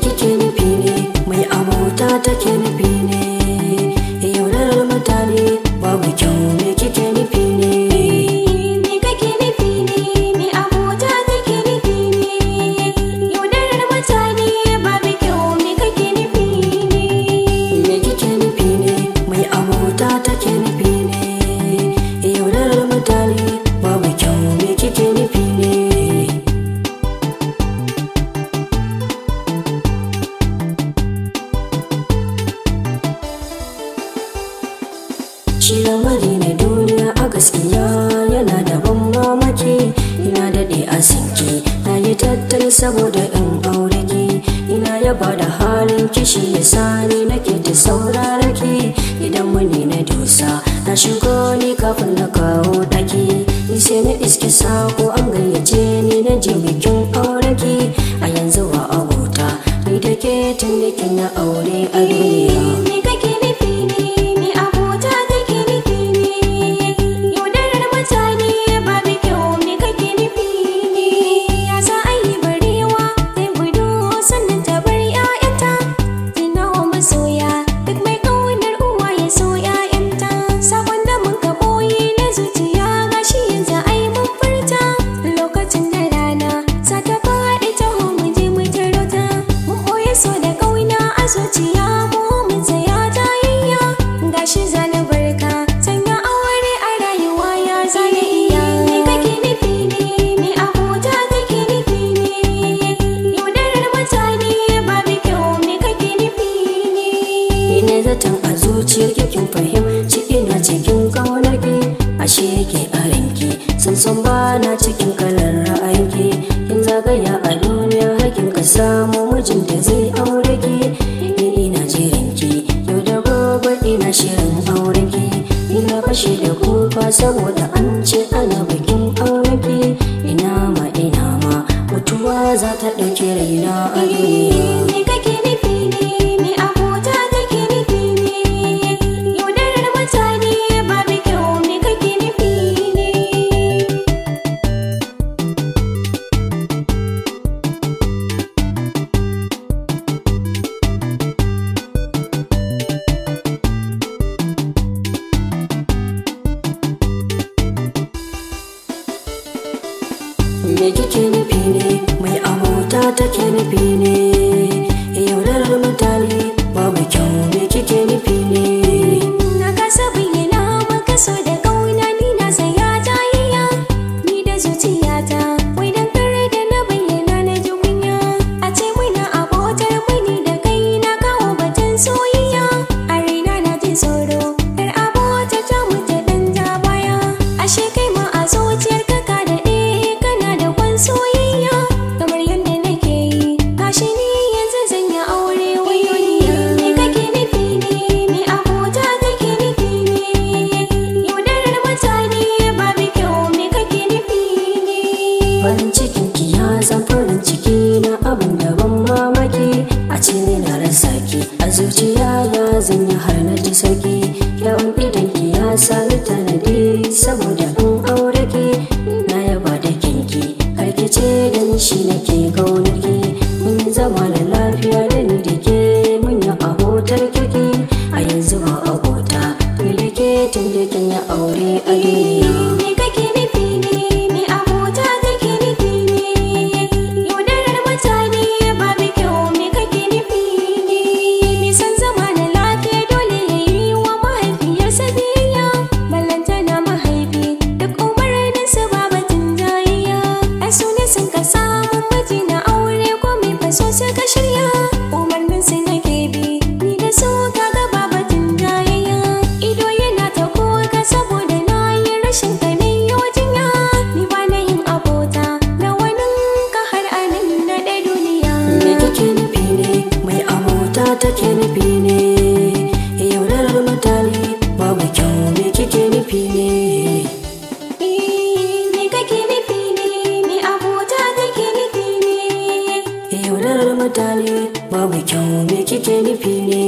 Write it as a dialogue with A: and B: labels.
A: Kike nufi ne? Mai abota take nufi ne? Yaudarar mutane babu kyau, me kike nufi ne?
B: Me kake nufi ne? Me abota take nufi ne? Yaudarar mutane babu kyau, me kake nufi ne?
A: Me kike nufi ne? Mai abota take nufi ne? Yaudarar mutane babu kyau, me kike nufi ne? Shi lamari na duniya a gaskiya yana da ban mamaki. Ina daɗe a sinki, na yi tattali saboda in aure ki. Ina yaba da halin kishi ya sani nake ta saurara ki. Idan muni na dosa, na shigo ni kafin na kawo ɗaki. Ni sai na iske sako an gayyace ni na je bikin aure ki. A yanzu wa abota, ni da ke tun da kin na aure a duniya.
B: Me kake nufi ne? Me abota take nufi ne? Yaudarar mutane babu kyau, me kake nufi ne? Ya za a yi barewa ta gudu sannan ta bar 'ya'yanta? Tunawa masoya duk mai ƙaunar uwa ya so 'ya'yanta. Sakon da muka ɓoye na zuciya gashi yanzu ai mun furta. Lokacin da rana za ta faɗi taho mu je mu taro ta. Mun ɓoye so da ƙauna a zuciya mu mun tsaya jayayya. Gashi zana barka sanya aure a rayuwa ya zana iya. Me kake nufi ne? Me abota take nufi ne? Yaudarar mutane babu kyau, me kake nufi ne?
A: Ni ne zaton a zuciyar ki kin fahimci ina cikin ƙaunar ki. Ashe yake a ranki, san ba na cikin kalar ra'ayinki. Kin zagaya a duniya har kin ka samu mijin da zai aure ki. Ni ina jiran ki, yau da gobe ina shirin auren ki. Ina fashe da kuka saboda an ce ana bikin auren ki. Ina ma mutuwa za ta ɗauki raina a duniya.
B: Me kake nufi ne? Me abota take nufi ne? Yaudarar mutane babu kyau, me kake nufi ne?
A: Me kike nufi ne? Mai abota take nufi ne? Yaudarar mutane babu kyau, me kike nufi ne?
B: Na kasa bayyana maka so da ƙauna ni na tsaya jayayya. Ni da zuciyata wai dan kare da na bayyana na ji kunya. A ce muna abotar muni da kai na kawo batun soyayya. A raina na jin tsoro kar abotar ta mutu dan ja baya. Ashe kai ma a zuciyar ka ka daɗe kana da kwan soyayya. Kamar yadda nake yi gashi ni yanzu zan yi aure wayoniya. Me kake nufi ne? Me abota take nufi ne? Yaudarar mutane babu kyau, me kake nufi ne?
A: Farin cikin ki ya zan farin ciki na abin da ban mamaki. A ce ni na rasa ki a zuciya ya zan yi har na ji sauki. Kyawun idon ki ya sa ni tanadi saboda in aure ki. Na yaba da kinki, kar ki ce dan shi nake kaunar ki. Mun zama da lafiya da ni da ke mun yi abotar kirki. A yanzu ba abota ni da ke tun da kin yi aure a duniya.
B: Me kake nufi ne? Me abota take nufi ne? Yaudarar mutane babu kyau, me kake nufi ne? Me san zama da lafiya dole ya yi wa mahaifiyarsa biyayya. Ballantana mahaifi duk umarninsa ba batun jayayya. Ai su ne sun ka samun miji na aure ko mai faso suka shirya. Umarninsu nake bi ni da su kaga ba batun jayayya. Ido yana ta kuka saboda na yi rashin ka ne yau jinya. Ni ba na yin abota na wani ka har anan na ɗaya duniya.
A: Me kike nufi ne? Mai abota take nufi ne? Yaudarar mutane babu kyau, me kike nufi ne?
B: Me kake nufi ne? Me abota take nufi ne?
A: Yaudarar mutane babu kyau, me kike nufi ne?